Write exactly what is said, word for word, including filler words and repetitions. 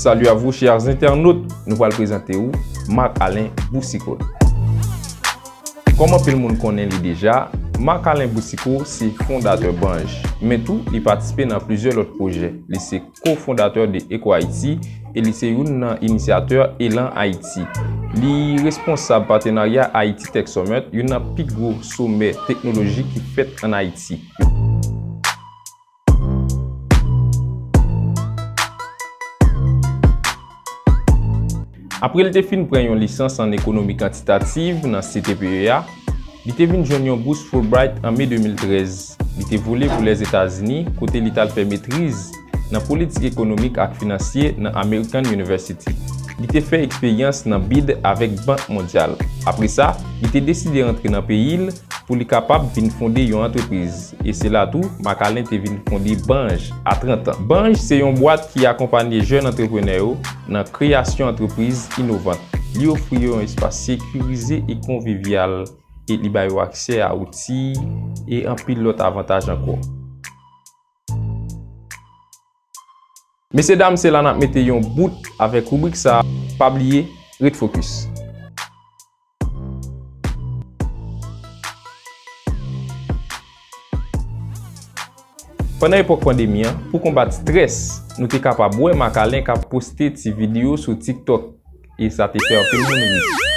Salut à vous, chers internautes. Nou pral prezante ou Marc Alain Boucicault. Kòm anpil moun konnen li deja, Marc Alain Boucicault se fondatè Banj, men tou li patisipe nan plizyè lòt pwojè. Li se kofondatè de Eco Haiti e li se youn nan inisyatè Elan Haiti. Li responsab patenarya Haiti Tech Summit, youn nan pi gwo somè teknoloji ki fèt ann Ayiti. Apre li te fin pran yon lisans an ekonomi kantitativ nan C T P E a, li te vin jwenn yon bous Fulbright an me de mil trèz. Li te vole pou Lèzetazini, kote li t al fè metriz nan politik ekonomik ak finansye nan American University. Li te fè eksperyans nan bid avèk Bank Mondyal. Apre sa, li te deside rantre nan peyi l pou li kapab vin fonde yon antrepriz. E se la tou, Marc Alain te vin fonde Banj a trant an. Banj se yon bwat ki akonpanye jèn antreprenè yo nan kreyasyon antrepriz inovan. Li ofri yo yon espas sekirize e konvivyal, e li ba yo aksè a outi e anpil lòt avantaj ankò. Mesye dam, se la n ap mete yon bout avèk ribrik sa a. Pa bliye, ret fokis. Pandan epòk pandemi an, pou konbat strès, nou te kapab wè Marc Alain k ap poste ti videyo sou TikTok, e sa te fè anpil moun ri.